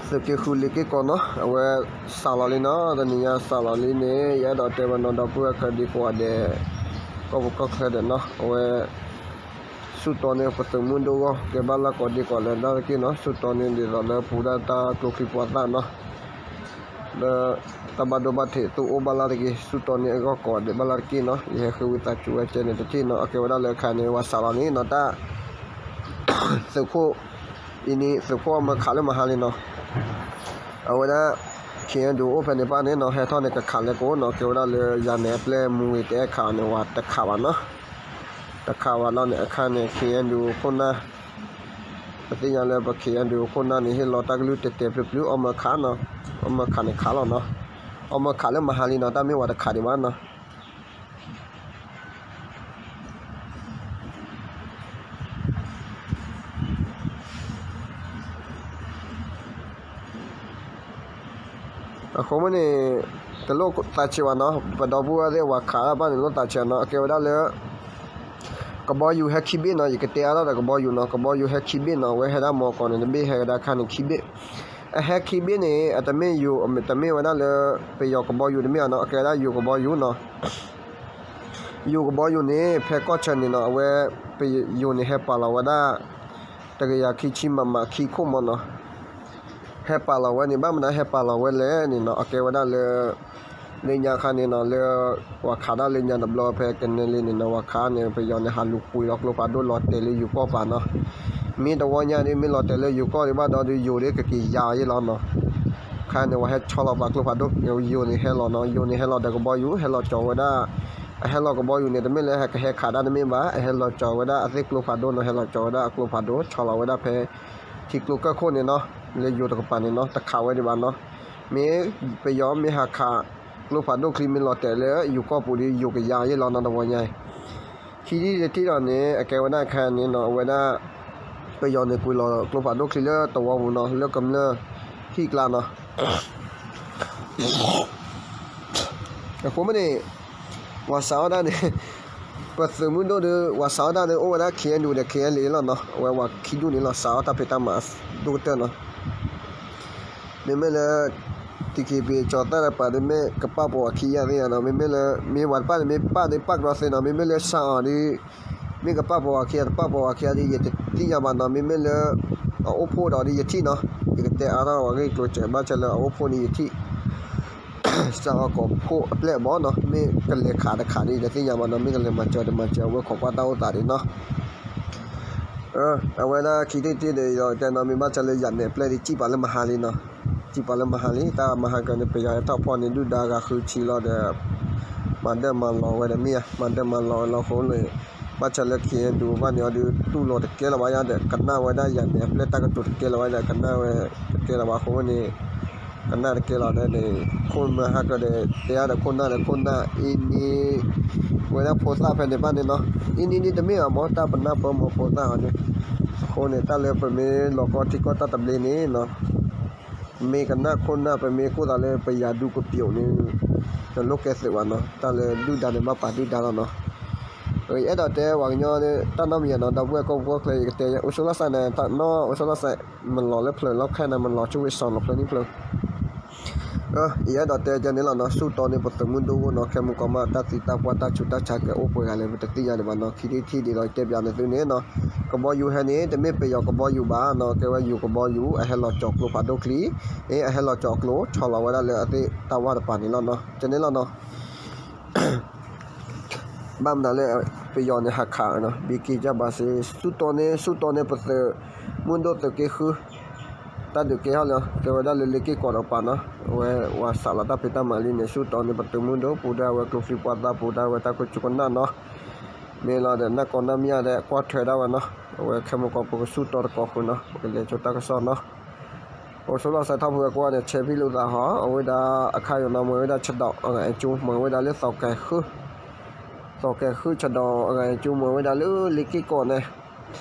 သုးက့ဃုလ့က့ၢ်ကီၢ်နီၤ အဝဲစးလီၤလံနီၤ, တနံၤညါစးလီၤလံန့ၣ် ယအဲၣ်ဒိးတဲပနီၤ ဒီပုၢ်ဝဲၢ်ခဲကိာ်ဒံကိးဂၤဒဲး ကီၢ်ပူၤကီၢ်ချၢဒဲးနီၤ အဝဲ ဆူၣ်တီန့ၢ်ပသုးမုၢ်ဒိၣ်အဂီၢ် ကဲဘၣ်လၢကိးဒံကိးဂၤဒဲးတက့ၢ်နီၤ, ဆူၣ်တီန့ၢ်ဒ်သိးလၢပူၤဒၣ်တၢ်ကျိချံပှၤသၣ်နီၤ လၢတၢ်ဘၣ်ဒိဘၣ်ထံးသူၣ်အိၣ်ဘၣ်လၢ်တက့ၢ်, ဆူၣ်တီန့ၢ်အဂီၢ်ကိးဂၤဒဲးဘၣ်လၢ်တက့ၢ်နီၤ, ယဟဲဃ့ဝံသးစူၤဝဲကဲန့ၣ်တထံၣ်နီၤ, အကဲဝဲဒၣ်လၢအခါန့ၣ် ပှၤစးလီၤန့ၣ်နီၤ တၢ် သုးခိၣ် အံၤန့ၣ် သုးခိၣ်အမၢခးလၢမဟါလံနီၤ, အဝဲဒၣ် ခ့ၣ်အဲၣ်ဒူ အိၣ်ဖဲန့ၣ်ဘၣ်န့ၣ်နီၤ ဟဲထီၣ်န့ၣ် ကခးလဲကိးနီၤ, ကဲဝဲဒၣ်လၢယၤနဲၣ်အပျဲၢ်မူဂ့ၤတအဲၣ်ခးအီၤန့ၣ် ဝၤတခးဘၣ်နီၤ, တခးဘၣ်လီၤန့ၣ် အခါန့ၣ် ခ့ၣ်အဲၣ်ဒူခိၣ်နၢ် ပသ့ၣ်ညါလၢပခ့ၣ်အဲၣ်ဒူခိၣ်နၢ်န့ၣ် ဟ့ၣ်လီၤတၢ်ကလုၢ်တဲာ်တဲာ်ဖျုးဖျုး အီၣ်မၢခးနီၤ, အီၣ်မၢခးန့ၣ်ခးလီၤနီၤ, အီၣ်မၢခးလၢမဟါလံနီၤ, တၢ်မ့ၢ်ဝၤတခးဒံးဘၣ်နီၤ အဃိမ့ၢ်န့ၣ် တလိၣ်သးဆံးဘၣ်နီၤ, ပဒီပုၢ်ဝဲၢ်သ့ၣ် ဝၤခးတၢ်ဘၣ်န့ၣ် လိၣ်သးဆံးနီၤ, အကဲဝဲဒၣ်လၢ ကဘီယူၤဟဲခံဘ့ၣ်နီၤ, ယကတဲအါထီၣ်ဒီးကဘီယူၤနီၤ, ကဘီယူၤဟဲခံဘ့ၣ်နီၤ, အဝဲဟဲဒၣ်မီၤကီးန့ၣ် တဘ့ၣ်ဟဲကဒါခါန့ၣ်ခံဘ့ၣ်, အဟဲခံဘ့ၣ်န့ၣ် အတမ့ၢ်ယူၤ တမ့ၢ်ဝဲဒၣ်လၢ ပယီၤကဘီယူၤတမ့ၢ်ဘၣ်နီၤ, အကဲဝဲဒၣ်ယိၤကဘီယူၤနီၤ ယိၤကဘီယူၤန့ၣ် ဖဲကီၢ်ဆၢန့ၣ်နီၤ အဝဲ ပယိၤန့ၣ် ဟဲပာ်လီၤဝဲဒၣ် တကယၤခံဆံ မမ ခံခိၣ်မီၤနီၤ, ဟဲပာ်လီၤဝဲန့ၣ် ဘၣ်မနုၤဟဲပာ်လီၤဝဲလဲၣ်န့ၣ်နီၤ, အကဲဝဲဒၣ်လၢ လၢညါခါန့ၣ်နီၤ လၢ ပှၤခးဒၣ်လၢညါတဘျီ ဖဲကနဲလ့န့ၣ်နီၤ ပှၤခးန့ၣ် ပယီၤန့ၣ် ဟးလူၤကွံာ်လီၤကျိဖးဒိၣ်လီၤတဲာ်လၢယိၤကီၢ်ပၤနီၤ, မ့ၢ်တဝီညါဒ် မ့ၢ်လီၤတဲာ်လၢယိၤကီၢ်ဒံးဘၣ်ဒီး ဒ်ယိၤဒ်ကက့ၤယါအီၤယ့ၢ်လီၤနီၤ, ခါန့ၣ် ပှၤဟဲဆီလီၤပာ်ကျိဖးဒိၣ် ယိၤန့ၣ်ဟဲလီၤနီၤ, ယိၤန့ၣ်ဟဲလီၤဒီးကဘီယူၤ ဟဲလီၤကၠီၤဝဲဒၣ် အဟဲလီၤကဘီယူၤန့ၣ် တမ့ၢ်လၢဟဲကဟဲခးတၢ်တမ့ၢ်ဘၣ်, အဟဲလီၤကၠီၤဝဲဒၣ်အသ့ၣ်ကျိဖးဒိၣ်နီၤ, ဟဲလီၤကၠီၤဝဲဒၣ်အကျိဖးဒိၣ် ဆီလီၤဝဲဒၣ်ဖဲ ထံကျိကၢၢ်ခိၣ်န့ၣ်နီၤ, လၢယိၤတကပၤန့ၣ်နီၤ, တခးဝဲဒံးဘၣ်နီၤ, မ့ၢ်ပယီၤမ့ၢ်ဟးခး ကျိဖးဒိၣ်ချံမ့ၢ်လီၤတဲာ်လၢယိၤကီၢ်ပူၤဒီး ယိၤကယါယ့ၢ်လီၤနီၤ တဝီညါအံၤ, ခံထံၣ်တထံၣ်လီၤန့ၣ် အကဲဝဲဒၣ်ခါန့ၣ်နီၤ အဝဲဒၣ် ပယီၤန့ၣ်ကွံာ်လီၤကျိဖးဒိၣ်ချံလၢတဝီပူၤနီၤ, လၢကမျၢၢ်ဟံၣ်ကျါနီၤ အဃိမ့ၢ်န့ၣ် ပှၤစးထီၣ်တၢ်န့ၣ် ပသုးမုၢ်ဒိၣ်ဒီး ပှၤစးထီၣ်တၢ်န့ၣ် အိၣ်ဝဲဒၣ် ခ့ၣ်အဲၣ်ဒူ ဒီး ခ့ၣ်အဲၣ်လ့လ့လီၤနီၤ, အဝဲပှၤခံဒူၣ်န့ၣ်လီၤ စးထီၣ်တၢ်ဖံးတၢ်မၤဒိၣ်ကတၢၢ်နီၤ, မ့မ့ၢ်လၢ ထံခံပံၤ ကၠီၤသၣ်တပၤဒီး မ့ၢ်ကပာ်ပှၤခံဂၤသ့ၣ်ညါနီၤ, မ့မ့ၢ်လၢ မ့ၢ်ပှၤတဖၣ်န့ၣ် မ့ၢ်ပာ်ဒီးပာ်ကဒီးသ့နီၤ, မ့မ့ၢ်လၢစးအီၤဒီး မ့ၢ်ကပာ်ပှၤခံဂၤ တပာ်ပှၤခံဂၤဒီး ယတသ့ၣ်ညါဘၣ်နီၤ, မ့မ့ၢ်လၢ အအိၣ်ဖှိၣ်ဒီး ယထံၣ်နီၤ, ယကတဲအါထီၣ်ပှၤဂ့ၢ်ကျိၤစဲး ဘၣ်ဆၣ်လၢအအိၣ်ဖှိၣ်န့ၣ်ယထံၣ် စးအီၤကိးဖှိၣ်အပျဲၢ်အဘီနီၤ, မ့ၢ်ကလဲၤခးတခးဒီး ယတသ့ၣ်ညါဘၣ်နီၤ, မ့ၢ်ကလဲၤမၤစၢၤတမၤစၢၤ အဝဲခိးကွၢ်တၢ်အိၣ်သးဒံးနီၤ, အဝဲဒၣ်ခံထံၣ်တထံၣ်ဒီး ယတဲနီၤ မ့ၢ်ဘၣ်ဆၣ်လၢယၤနဲၣ်အပျဲၢ်ဒီး စံၣ်ပာ်လၢမဟါလံနီၤ, စံၣ်ပာ်လၢမဟါလံ, တၢ်မဟါကန့ၣ် ပယီၤဟဲထီၣ်ဖီၣ်န့ၣ် ဒုၣ်ဒါဂၤဃုဆံလီၤဒီး မၤဒၢၣ်မၤလီၤဝဲဒီးမ့ၢ်ဧါ, မၤဒၢၣ်မၤလီၤဝဲလီၤအဃိန့ၣ် ဘၣ်ဆၣ်လၢ ခ့ၣ်အဲၣ်ဒူ ဘၣ်န့ၣ်အီၤဒီး တူၢ်လိာ်တကဲလၢၤဘၣ်ယါဒီး ကနၣ်ဝဲဒၣ်ယၤနဲၣ်အပျဲၢ်တၢ်ကတိၤတကဲလၢၤဘၣ်ဒီး ကနၣ်ဝဲတကဲလၢၤဘၣ်အဃိန့ၣ် ကနၣ်တကဲလီၤဒီးန့ၣ် ခိၣ်မၢဟါကဒီး တဲအါဒီးခိၣ်နၢ်ဒီး ခိၣ်နၢ်အံၤန့ၣ် ဝဲဒၣ်ဖိသၣ်ဖဲန့ၣ်ဘၣ်န့ၣ်နီၤ, အံၤန့ၣ်န့ၣ်တမ့ၢ်ဘၣ်မ့ၢ် တၢ်ပနၢ်ပၢၢ်မ့ၢ်ဖိသၣ်အီၤန့ၣ်, အဃိန့ၣ် တၢ်လၢပမ့ၢ်လီၤကီထံကီၢ်တၢ်သဘျ့န့ၣ်နီၤ မ့ၢ်ကနၣ်ခိၣ်နၢ် ပမ့ၢ်ကိၢ်သးလၢပယၤဒူကပျိာ်န့ၣ် တလိၣ်ကဲသုးဘၣ်နီၤ, တၢ်လၢဒုၣ်ဒါန့ၣ် ဘၣ်ပာ်ဒုၣ်ဒါလီၤနီၤ, ယအဲၣ်ဒိးတဲပှၤကညီ တၢ်နီတမံၤနီၤ, ဒီပုၢ်ဝဲၢ်ကီၢ်ပူၤကီၢ်ချၢ ယကတဲ အိၣ်ဆိးလီၢ်စဲးန့ၣ် တၢ်နီၣ် အိၣ်ဆိးလီၢ်စဲး မလီၤလၢဖျၢၣ်လီၢ်ခဲန့ၣ် မလီၤဆိၣ်ဝံၣ်စီၤလီၤဖျၢၣ်နံၣ်ဖျၢၣ် ယအဲၣ်ဒိးတဲကဲန့ၣ်လီၤနီၤ, ဆူၣ်တီန့ၢ်ပသုးမုၢ်ဒိၣ်အဂီၢ်နီၤ, ခဲမုၢ်ကီးမး တၢ်သံတၢ်ပှၢ်တၢ်ဆူးတၢ်ဆါကဲအိၣ်ပှဲၤဂၤလဲၣ် ပတသ့ၣ်ညါဒံးဘၣ်နီၤ, ခံထံၣ်တထံၣ်ဒ်သိးတဲပၠးန့ၣ်သုန့ၣ်နီၤ, ကဘီယူၤဟဲန့ၣ် တမ့ၢ်ပယီၤကဘီယူၤဘၣ်နီၤ, ကဲဝဲယိၤကဘီယူၤ အဟဲလီၤကၠီၤကျိဖးဒိၣ်ချံ, အဟဲလီၤကၠီၤကျိ ဆီလီၤဝဲဒၣ်လၢအသ့ၣ်တၢ်ဝၢ်တပၤန့ၣ်လီၤနီၤ, ကဲန့ၣ်လီၤနီၤ ဘၣ်မနုၤလၢ ပယီၤန့ၣ်ဟးခးနီၤ, ဘံက့ၤကၢ်ဘၣ်စ့ ဆူၣ်တီန့ၢ် ဆူၣ်တီန့ၢ်ပသုးမုၢ်ဒိၣ်သုးက့ဃု, တၢ်ဒုးကဲထီၣ်လၢ ကဲဝဲဒၣ်လၢလ့က့ၢ်ကီးတကပၤနီၤ, အဝဲဝၤစးလီၤတၢ်ဖံးတၢ်မၤလံန့ၣ် ဆူၣ်တီန့ၢ်ပသုးမုၢ်ဒိၣ် ပူၤဒၣ်ဝဲကျိချံပှၤသၣ် ပူၤဒၣ်ဝဲတၢ်ခိၣ်ဆူၣ်ကနၣ်နီၤ, မ့ၢ်လီၤဒီး နၢ်ကီနၢ်မ့ၢ်ဒီး ကွၢ်ထွဲဒၣ်ဝဲနီၤ, အဝဲခဲမုၢ်ကီး ပကဆူၣ်တီတကိးဃုာ်နီၤ, ပကလဲၤဆိတၢ်ကစီၣ်နီၤ အိၣ်ဆိးလီၢ်စဲးထီၣ်ဖုအကွၢ်န့ၣ် ဆဲးဖံးလိာ်သးဟီ, အဝဲဒၣ်အခါယိာ်နီၤ မ့ၢ်ဝဲဒၣ်ဆဒိးအဂၤအကၠိ မ့ၢ်ဝဲဒၣ်လၢသီးကဲၤဃု, သီးကဲၤဃုဆဒိးအဂၤအကၠိ မ့ၢ်ဝဲဒၣ်လၢလ့က့ၢ်ကီးန့ၣ်,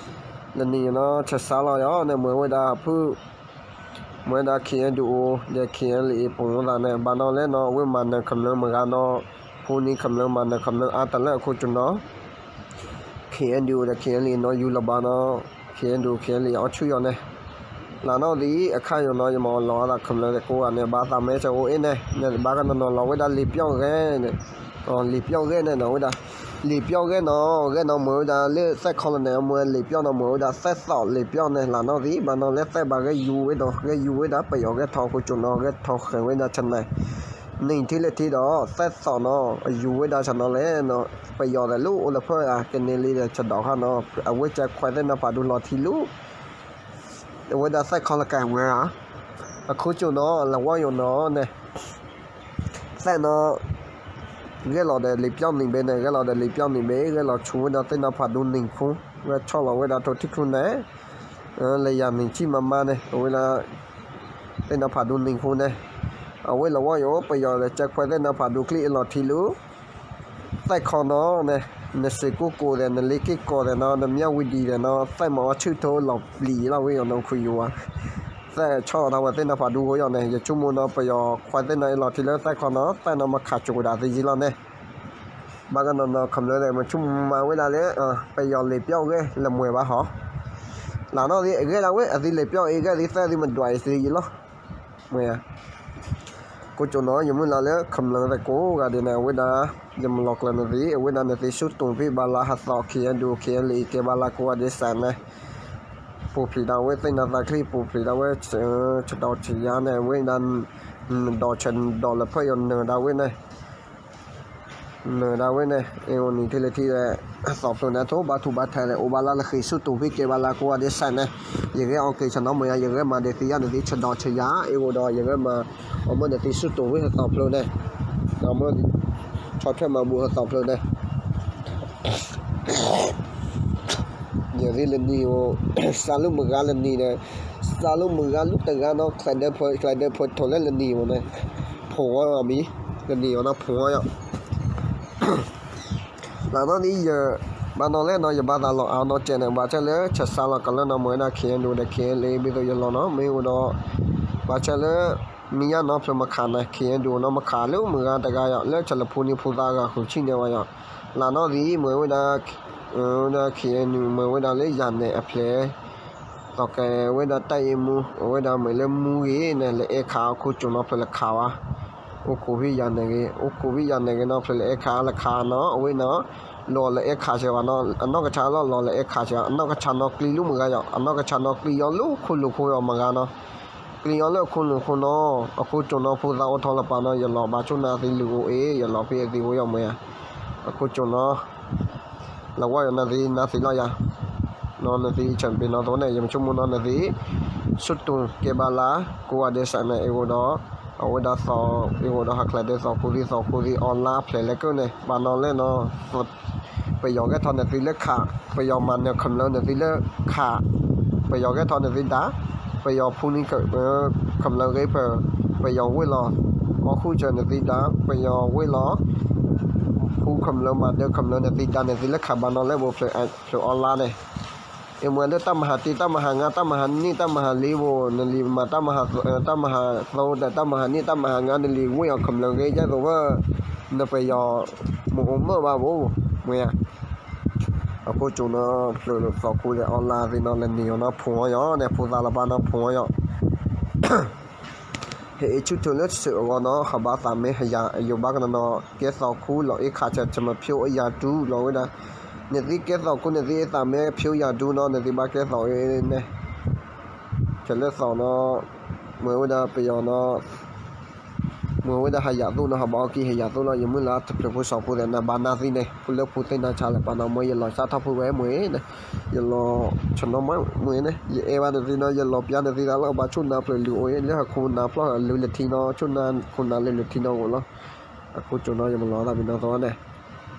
လၢနံၤယိာ်နီၤ ဆဲးစါလီၤယီၤန့ၣ် မ့ၢ်ဝဲဒၣ်ဖု မ့ၢ်ဝဲဒၣ် ခ့ၣ်အဲၣ်ဒူအိၣ် ဒီး ခ့ၣ်အဲၣ်လ့ၣ်အပူၤသးန့ၣ် ဘၣ်နီၤလဲၣ်နီၤ အဝဲမၤနၢၤခမျၢၢ်မတၤနီၤ, ဖူနံၤခမျၢၢ်မၤနၢၤခမျၢၢ်အါတၢ်လၢအခိၣ်ကၠူနီၤ ခ့ၣ်အဲၣ်ဒူအိၣ်ဒီး ခ့ၣ်အဲၣ်လ့ၣ်နီၤ ယူၤလီၤဘၣ်နီၤ, ခ့ၣ်အဲၣ်ဒူအိၣ် ခ့ၣ်အဲၣ်လ့ၣ်အီၣ်ဆူၣ်ယီၤန့ၣ်, လၢနီၢ်သံ အခါယိာ်နီၤ ယမၤလီၤအသး ခမျၢၢ်သကိးဂၤန့ၣ် ဘၣ်သးမဲစၢၤအိၣ်အ့ၣ်န့ၣ် ဘၣ်ကနီၤနီၤလီၤဝဲဒၣ်လံာ်ပျီၣ်ဂဲန့ၣ်, လံာ်ပျီၣ်ဂဲန့ၣ်နီၤဝဲဒၣ်, လံာ်ပျီၣ်ဂဲနီၤ ဂဲနီၤ မ့ၢ်ဝဲဒၣ်လၢသဲၣ်ခီလီၤန့ၣ် အမ့ၢ်လံာ်ပျီၣ်နီၤ မ့ၢ်ဝဲဒၣ်သဲၣ်သီးလံာ်ပျီၣ်န့ၣ် လၢနီၢ်သံ ဘၣ်နီၤလၢသဲၣ်ဘၣ်ဂဲယူၤဝဲဒီး ဂဲယူၤဝဲဒၣ် ပယီၤဂဲထီၣ်ခိၣ်ကၠိၣ်နီၤ ဂဲထီၣ်ဃဲၤဝဲဒၣ်ဆနၢၣ် နံၣ်ထံလၢထံဒီး သဲၣ်သီးနီၤ အယူၤဝဲဒၣ်ဆနၢၣ်လဲၣ်နီၤ ပယီၤဒီးလၢအိၣ်လၢဖၢၣ်ဧါ ကန့ၢ်လံဒီးဆဒိးခါနီၤ အဝဲကဲခွဲးသ့ၣ်နီၤဖးဒူလီၤထံလူၤ အဝဲဒၣ်သဲၣ်ခီလီၤကဲဝဲဧါ, အခိၣ်ကၠိၣ်နီၤ လၢဝီယိာ်နီၤန့ၣ် သဲၣ်နီၤ ဂဲၤလီၤဒီးလံာ်ပျီၣ်နံၤဘ့န့ၣ် ဂဲၤလီၤဒီးလံာ်ပျီၣ်နံၤဘ့ ဂဲၤလီၤဆူဝဲဒၣ်သ့ၣ်နီၤဖးဒူနံၤခူ ဂဲၤဆီၣ်လီၤဝဲဒၣ်ထိၣ်ထံၣ်ထူန့ၣ် လၢယၤနံၤဆံၣ်မးမးန့ၣ် အဝဲဒၣ် သ့ၣ်နီၤဖးဒူနံၤခူန့ၣ် အဝဲလၢဝီယိာ် ပယီၤလၢကဲခွဲးသ့ၣ်နီၤဖးဒူချံအလီၤထံလူၤ သဲၣ်ခီနီၤန့ၣ် နစ့ၢ်ကိၣ်ကိၣ်ဒီး နလ့က့ၢ်ကီၢ်ဒီးနီၤ နမၠၣ်ဝံၤဒံးဒီးနီၤ သဲၣ်မၤအီၣ်ဆူၣ်ထိလီၤပျံၤလီၤဝဲယိာ်နီၤခူယိာ်ဝါ သဲၣ်ဆီၣ်လီၤတၢ်ဝဲသ့ၣ်နီၤဖးဒူဃိယိာ်န့ၣ် ယဆိကမိၣ်နီၤ ပယီၤခွဲးသ့ၣ်နီၤအလီၤထံလၢသဲၣ်ခီနီၤ သဲၣ်နီၤမၤခးကၠိၣ်ဝဲဒၣ်သ့ယံၤလီၤန့ၣ် ဘၣ်ကနီၤနီၤ ခမျၢၢ်သ့ၣ် မ့ၢ်ဆိကမိၣ်မၤဝဲဒၣ်လၢ ပယီၤလံာ်ပျီၣ်ဂဲၤလၢမွဲၤဘၣ်ဟီ လၢနီၢ်သံ အဂဲၤဒၣ်ဝဲ အသံလံာ်ပျီၣ်အ့ၣ်ဂဲၤသံသဲၣ်သံမဒွးအံၤသ့ယံၤလီၤ မ့ၢ် ခိၣ်ကၠိၣ်နီၤ ယမုၢ်လၢ်လၢ ခမျၢၢ်သကိးဂၤဒဲးန့ၣ် အဝဲဒၣ် ယမၤလီၤကျၢၤနသ့ အဝဲဒၣ်နသ့ဆူၣ်တူာ်ဖဲဘၣ်လၢဟသီ ခ့ၣ်အဲၣ်ဒူ ခ့ၣ်အဲၣ်လ့ၣ် ကဲဘၣ်လၢကိးဂၤဒဲးစးန့ၣ် ပူၤဖျံးဒၣ်ဝဲသ့ၣ်နီၣ်သးချံ ပူၤဖျံးဒၣ်ဝဲ ဆဒီးဆယါန့ၣ် အဝဲဒၣ် နဒီးဆဲးနဒီးလၢဖၢၣ်ယိာ်နၢၤဒၣ်ဝဲန့ၣ် နၢၤဒၣ်ဝဲန့ၣ် အ့ၣ်အိၣ်နံၤထံလၢထံဒီး သီဖျိန့ၣ် ထိၣ်ဘါထူၣ်ဘါထဲးဒီး အိၣ်ဘၣ်လၢလၢဃ့ၢ်ဆူၣ်တူာ်ဖဲကဲဘၣ်လၢကိးဂၤဒဲးစးန့ၣ် ယဂဲၤအီၣ်က့ၤဆၢနီၤမ့ၢ်ယၤ ယဂဲၤမၤဒဲးသ့ယါန့ၣ်သ့ ဆဒီးဆယါ အ့ၣ်အိၣ်ဒီး ယဂဲၤမၤ အီၣ်မၢနသ့ဆူၣ်တူာ်ဖဲဟသီဖျိန့ၣ် အမၢ ဆီၣ်ထွဲမၤဘူၣ်ဟသီဖျိန့ၣ် ယသ့လၢနံၤအိၣ် စးလၢမုၢ်ဂၤလၢနံၤဒီး စးလၢမုၢ်ဂၤလၢတဂၤနီၤ ကျဲးဒၢးဖၢ ကျဲးဒၢးဖၢထိးလၢလၢနံၤအိၣ်န့ၣ် ဖိးဝဲအီၤမံၤ လၢနံၤအိၣ်နီၤ ဖိးဝဲအီၤ လၢနီၢ်သံယ ဘၣ်နီၤလဲၣ်နီၤ ယဘၣ်သးလီၤအါနီၢ်ကဲးန့ၣ် ဘၣ်ဆၣ်လၢ ဆဲးစါလီၤကလၢနီၤ မ့ၢ်ဝဲဒၣ် ခ့ၣ်အဲၣ်ဒူ ဒီး ခ့ၣ်အဲၣ်လ့ၣ် ဘၣ်သိးယလီၤနီၤ မ့ၢ်အိၣ်ဒီး ဘၣ်ဆၣ်လၢ မ့ၢ်ယါနီၤဖျိမခးန့ၣ် ခ့ၣ်အဲၣ်ဒူ နီၤမခးလၢမုၢ်ဂၤတဂၤယီၤ လၢဆဲးလၢဖိနံၤဖိသၣ်အဂၤဃုာ်ဆံန့ၢ်ဝဲယီၤ လၢနီၢ်သံ မ့ၢ်ဝဲဒၣ် ဝဲဒၣ် ခ့ၣ်အဲၣ်ဒူ မ့ၢ်ဝဲဒၣ်လၢယၤနဲၣ်အဖျဲၣ် သီးကဲဝဲဒၣ်တၢ်အ့ၣ်မူ အဝဲဒၣ်မ့ၢ်လၢမူဂ့ၤန့ၣ် လၢအဲၣ်ခးအခိၣ်ကၠိၣ်နီၤဖျိလၢခးဝဲ အိၣ်ခိးဖဲယၤနဲၣ်ဂ့ၤ အိၣ်ခိးဖဲယၤနဲၣ်ဂ့ၤနီၤဖျိလၢအဲၣ်ခးလၢခးနီၤ အဝဲနီၤ လီၤလၢအဲၣ်ခးစဲးဝဲနီၤ အနီၢ်ကဆါလီၤလီၤလၢအဲၣ်ခးစဲး အနီၢ်ကဆါနီၤကျံလၢမုၢ်ဂၤယီၤ အနီၢ်ကဆါနီၤကျံယီၤလၢခိၣ်လိာ်ခိၣ်ယီၤမုၢ်ဂၤနီၤ ကျံယီၤလၢခိၣ်လိာ်ခိၣ်နီၤ အခိၣ်ကၠိၣ်နီၤဖိသၣ်အိၣ်ထီၣ်လၢပာ်နီၤ ယလီၤဘၣ်ဆူၣ်နၤသံလုၢ်အိၣ်အ့ၣ် ယလီၤဖဲအသံအိၣ်ယီၤမ့ၢ်ဧါ အခိၣ်ကၠိၣ်နီၤ လၢဝဲယီၤနၤသံနၤသံလီၤယၤ နီၤနသံဆၢဘ့ၣ်နီၤသဝဲန့ၣ် ယမ့ၢ်ဆိကမိၣ်နီၤနသံ ဆူၣ်တူာ်ကဲဘၣ်လၢ ကိးဂၤဒဲးစးန့ၣ် အ့ၣ်အိၣ်ဒီး အဝဲဒၣ်သီ အ့ၣ်အိၣ်ဒီးဟးကျဲးဒၢးသီခူသံသီခူသံ အီလါဖျဲးလဲၤကၢၢ်န့ၣ် ဘၣ်နီၤလဲၣ်နီၤ ပယီၤဂဲၤထီၣ်နသံလၢခး ပယီၤမၤနၢၤခမျၢၢ်နသံလၢခး ပယီၤဂဲၤထီၣ်နသံဒါ ပယီၤဖူနံၤ ခမျၢၢ်ဂ့ၤဖၢ ပယီၤဝ့ၢ်လီၤ အီၣ်ဃုာ်စၢၤနသံဒါ ပယီၤဝ့ၢ်လီၤ ဖူခမျၢၢ်မၤဒၢခမျၢၢ်နသံဒါနသံလၢခးဘၣ်နီၤလဲၣ်ဘိ ဖျၢၣ်အီလါန့ၣ် အမ့ၢ်လၢတၢ်မၤဟးတံၢ် တၢ်မၤဟးငါ တၢ်မၤဟးနံၣ် တၢ်မၤဟးလံဘိ နလံၤမၤတၢ်မၤဟး တၢ်မၤဟးသိဒီး တၢ်မၤဟးနံၣ် တၢ်မၤဟးငါ နလံၤဝ့ၢ်အီၤခမျၢၢ်ဂ့ၤ ယဲၢ်သိးဝဲ နပယီၤ မ့ၢ်အိၣ်မၢဘၣ်ဘိ မ့ၢ်ဧါ အခိၣ်ကၠိၣ်နီၤ ဖျၢၣ်သီခူဒီးအီလါသ့ၣ်နီၤ လၢနံၤအီၤနီၤ ဖူအီၤယီၤန့ၣ် ဖိသၣ်လၢပၢ်နီၤ ဖူအီၤယီၤ ဟဲအ့ၣ်ဆူၣ်ထူၣ်လၢစုးအဂီၢ်နီၤ ဟးဘၣ်သးမ့ၢ်ဟယၤ ယိၤဘၣ်ကနီၤနီၤ ကဲသီခူလီၤအ့ၣ်ခးဆၢ ဆၢမ့ၢ်ဖျိအယၤဒူလီၤဝဲဒၣ် နသံကဲသီခူ နသံအသးမ့ၢ်ဖျိယၤဒူနီၤ နသံဘၣ်ကဲသီအ့ၣ်န့ၣ် ဆၢလၢသီနီၤ မ့ၢ်ဝဲဒၣ်ပယီၤနီၤ မ့ၢ်ဝဲဒၣ်ဟယၤသိၣ်နီၤ ဟးဘၣ်အီၣ်က့ၤဟယၤသိၣ်လီၤ ယမုၢ်လၢ်တဖျၢၣ်ဖိစီၤဖိသဲးနၤ ဘၣ်နၤသံန့ၣ် လၢဖိသ့ၣ်နၤဆါလၢပၢ်နီၤ မ့ၢ်ယလီၤစၢ်ထီၣ်ဖုဝဲမ့ၢ်န့ၣ် ယလီၤဆနီၤမ့ၢ်န့ၣ် ယအဲၣ်ဘၣ်နသံနီၤ ယလီၤပျါနသံသးလီၤ ဘၣ်ဆူၣ်နၤဖျၢၣ်လုၢ်အိၣ်အ့ၣ် လၢဟီၣ်ခိၣ်နၤဖျီၣ်လုၢ်လၢထံနီၤ ဆူၣ်နၤခိၣ်နၤလၢလုၢ်လၢထံနီၤအိၣ်လီၤ အခိၣ်ကၠိၣ်နီၤ ယမၤလီၤသးပ့ၤနီၣ်သီန့ၣ်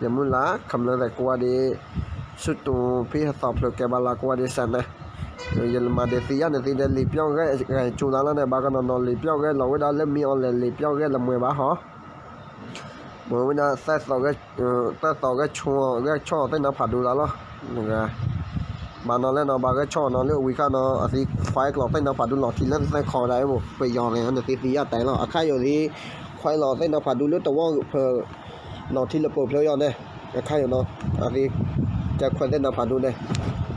ယမုၢ်လၢ် ခမျၢၢ်သကိးဝဲဒၣ် ဆူၣ်တူာ်ဖဲဟသီဖျၢၣ်ကဲဘၣ်လၢကိးဂၤဒဲးစးန့ၣ် ယမၤဒဲးသ့ယါန့ၣ်သ့ဒီး လံာ်ပျီၣ်ဂဲၤဂဲၤကၠိသးလီၤန့ၣ် ဘၣ်ကနီၤနီၤ လံာ်ပျီၣ်ဂဲၤလီၤဝဲဒၣ်လၢမ့ၢ်အီၤလဲၣ် လံာ်ပျီၣ်ဂဲၤလၢမွဲဘၣ်ဟီ မ့ၢ်ဝဲဒၣ် သၢသီဂဲၤဆိ သၢသီဂဲၤဆိသ့ၣ်နီၤဖးဒူသးလီၤ ဘၣ်နီၤလဲၣ်နီၤ ဘၣ်ဂဲၤဆိနီၤလၢအဝံၤခါနီၤ အသံခွဲးကျီၤသ့ၣ်နီၤဖးဒူလီၤထံလၢသၢခီဒၣ်အံၤဘိ ပယီၤန့ၣ် နသ့သ့ယါတဲလီၤ အခါယိာ်သ့ ခွဲးလီၤသ့ၣ်နီၤဖးဒူလၢတဝီဖၢ လီၤထံလၢပၢၢ်ဖျၢၣ်ယီၤန့ၣ် အခါယိာ်နီၤ အသ့ ကဲခွဲးသ့ၣ်နီၤဖးဒူန့ၣ်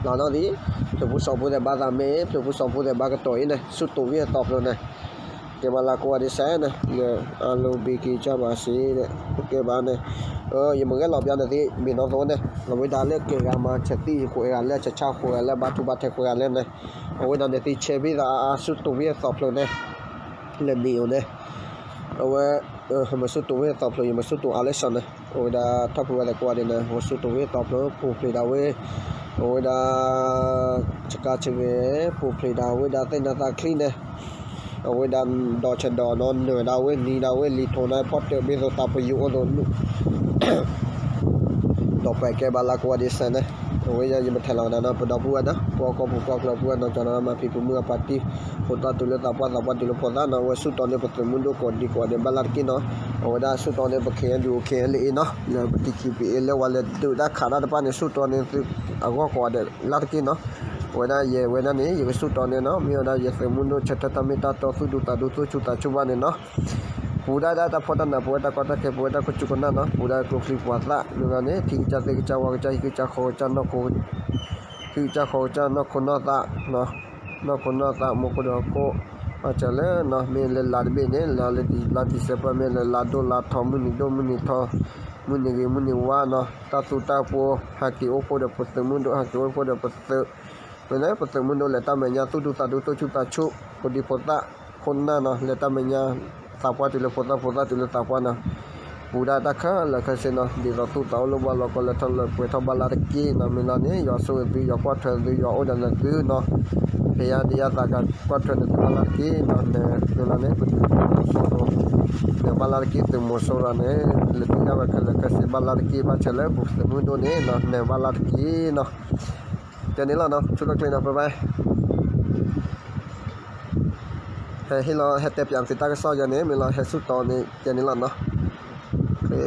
လီၤနီၢ်သံး, ဖျၢၣ်ဖိစီၤဖိသဲးဘါသးမ့ၢ် ဖျၢၣ်ဖိစီၤဖိသဲးဘါကတီၢ်အံၤန့ၣ် ဆူၣ်တိၣ်ဝံၣ်အသီဖျိန့ၣ်, ကဲဘၣ်လၢကိးဂၤဒဲးစဲးန့ၣ် လၢအလိၤဘ့က့ၤကၢ်ဘၣ်စ့ၢ်ဒီး ကဲဘၣ်န့ၣ်, ယမ့ၢ်ဂဲၤလီၤပျါန့ၣ်သ့ မ့ၢ်နီၢ်သိန့ၣ် အဝဲဒၣ်လၢကဲဂၤမၤဆဲးသံဃိးဂၤလၢဆဲးဆါဃိးဂၤလၢဘါထူဘါထဲဃိးဂၤလၢန့ၣ်, အဝဲဒၣ်န့ၣ်သ့ဆဲးဘံၣ်သးအါအါ ဆူၣ်တိၣ်ဝံၣ်အသီဖျိန့ၣ် လၢန့ၣ်အိၣ်န့ၣ်, အဝဲ မ့ၢ်ဆူၣ်တိၣ်ဝံၣ်အသီဖျိ ယမ့ၢ်ဆူၣ်တိၣ်အါလၢစီၤန့ၣ် အဝဲဒၣ်ထီၣ်ဖုဝဲသကိးဂၤဒဲးန့ၣ် ဝဲဆူၣ်တိၣ်ဝံၣ်အသီဖျိ ပူၤဖျဲးဒၣ်ဝဲ အဝဲဒၣ် ဆကါဆဂဲၤ ပူၤဖျဲးဒၣ်ဝဲဒၣ်သ့ၣ်နါသးချံန့ၣ်, အဝဲဒၣ်ဒီးဆဲးဒီးနီၢ်နၢၤဒၣ်ဝဲနံၤဒၣ်ဝဲလံၤထိးန့ၣ် ဖီတၢၣ်ဘ့ၣ်သိးသးပယိၤအိၣ်သိး ဒီးပှၤကဲဘၣ်လၢကိးဂၤဒဲးစဲးန့ၣ်, အဝဲယမ့ၢ်ထဲလီၤနၤနီၤ ပဒီပုၢ်ဝဲၢ်ဒီး ပှၤကီၢ်ပူၤကီၢ်ချၢပုၢ်ဝဲၢ်နီၤ ကၠီၤနီၤ မၤဖံးပမုၢ်အပၢ်တံၢ် ဖိသၣ်တုၤလၢသးပှၢ်သးပှၢ်တုၤလၢဖိသၣ်နီၤ အဝဲဆူၣ်တီန့ၢ်ပသုးမုၢ်ဒိၣ်ကိးဒံကိးဂၤဒဲးဘၣ်လၢတက့ၢ်နီၤ, အဝဲဒၣ်ဆူၣ်တီန့ၢ်ပ ခ့ၣ်အဲၣ်ယူၣ် ခ့ၣ်အဲၣ်လ့ၣ်နီၤ လၢပ ထံၣ်ခံပအ့ လၢဝဲလဲၤဒုးတၢ်ခးတၢ်တဖၣ်န့ၣ် ဆူၣ်တီန့ၢ်သုးအဂီၢ်ကိးဂၤဒဲးလၢတက့ၢ်နီၤ, အဝဲဒၣ်ယဲဝဲဒၣ်န့ၣ် ယကဆူၣ်တီန့ၢ်နီၤ မ့ၢ်ဝဲဒၣ်ယသုးမုၢ်ဒိၣ်ဆၢထၢၣ်တၢ်မ့ၢ်တၢ်တီသူၣ်ဒူသးဒူသူၣ်ဆူၣ်သးဆူၣ်ဘၣ်န့ၣ်နီၤ ပူၤဒၣ်ဒၣ်တၢ်ဖှီၣ်တၢ်နး ပဝဲတၢ်ကီတၢ်ခဲ ပဝဲတၢ်ခိၣ်ဆူၣ်ခိၣ်နၢ်နီၤ ပူၤဒၣ်ကျိချံမျိာ်သၣ် မ့ၢ်ဂ့ၤန့ၣ် ထံကစၢ်သ့ၣ်ကစၢ်ဝါကစၢ် ဟံၣ်ကစၢ်ဃီကစၢ်နီၢ်ခိ ဟံၣ်ကစၢ်ဃီကစၢ်နီၢ်ခိနီၢ်သး နီၢ်ခိနီၢ်သး မိၢ်ခိၣ်ဒီးခိၣ် ဘၣ်ဆၣ်လၢနီၤ မ့ၢ်လၢလါတဘ့ၣ်န့ၣ် လါလၢလါ December မ့ၢ်လၢလါဒိၣ်လါထီ မုၢ်နံၤဒိၣ်မုၢ်နံၤထီ မုၢ်နံၤဂ့ၤမုၢ်နံၤဝါနီၤ တၢ်သူတၢ်ပှိၤ ဟဲက့ၤအိၣ်ဖှိၣ်ဒီးပသုးမုၢ်ဒိၣ် ဟဲက့ၤအိၣ်ဖှိၣ်ဒီးပသုး မ့ၢ်လၢပသုးမုၢ်ဒိၣ်လဲၤတၢ်မဲာ်ညါ သူၣ်ဒူသးဒူ သူၣ်ဆူၣ်သးဆူၣ် ဖိဒံဖိသၣ် ခိၣ်နၢ်နီၤ လဲၤတၢ်မဲာ်ညါ သးပှၢ်တုၤလၢဖိသၣ် ဖိသၣ်တုၤလၢသးပှၢ်နီၤ ပူၤဒၣ်တၢ်ခဲလၢာ်ခဲဆ့နီၤ ဒ်သိးသူၣ်သးအိၣ်လၢပှၤလီၤကီလၢထီၣ်လၢပှဲၤထီၣ်ဘၣ်လၢတက့ၢ်နီၤ မ့ၢ်လီၤန့ၣ် ယွၤဆိၣ်ဂ့ၤသု ယွၤကွၢ်ထွဲသု ယွၤအိၣ်ဒီးနသုနီၤ ဖဲယါဒံးယါသးကကွၢ်ထွဲနသုဘၣ်လၢတက့ၢ်နီၤ နၢၤလီၤန့ၣ် ပသုးမုၢ်ဒိၣ် နၢၤဘၣ်လၢတက့ၢ် သုးမီၤစိရိၤန့ၣ် လၢသုဒၣ်ဝဲခဲလၢာ်ခဲဆ့ဘၣ်လၢတက့ၢ် ဘၣ်ဆၣ်လၢပသုးမုၢ်ဒိၣ်န့ၣ်နီၤ နၢၤဘၣ်လၢတက့ၢ်နီၤ ကဲန့ၣ်လီၤနီၤ ဆူၣ်လီၤကျဲနီၤ bye bye ဟဲဟ့ၣ်လီၤ ဟဲတဲပၠးသုတၢ်ကစီၣ်ယၤန့ၣ် မ့ၢ်လီၤ ဟဲဆူၣ်တီန့ၣ် ကဲန့ၣ်လီၤနီၤ ကဲ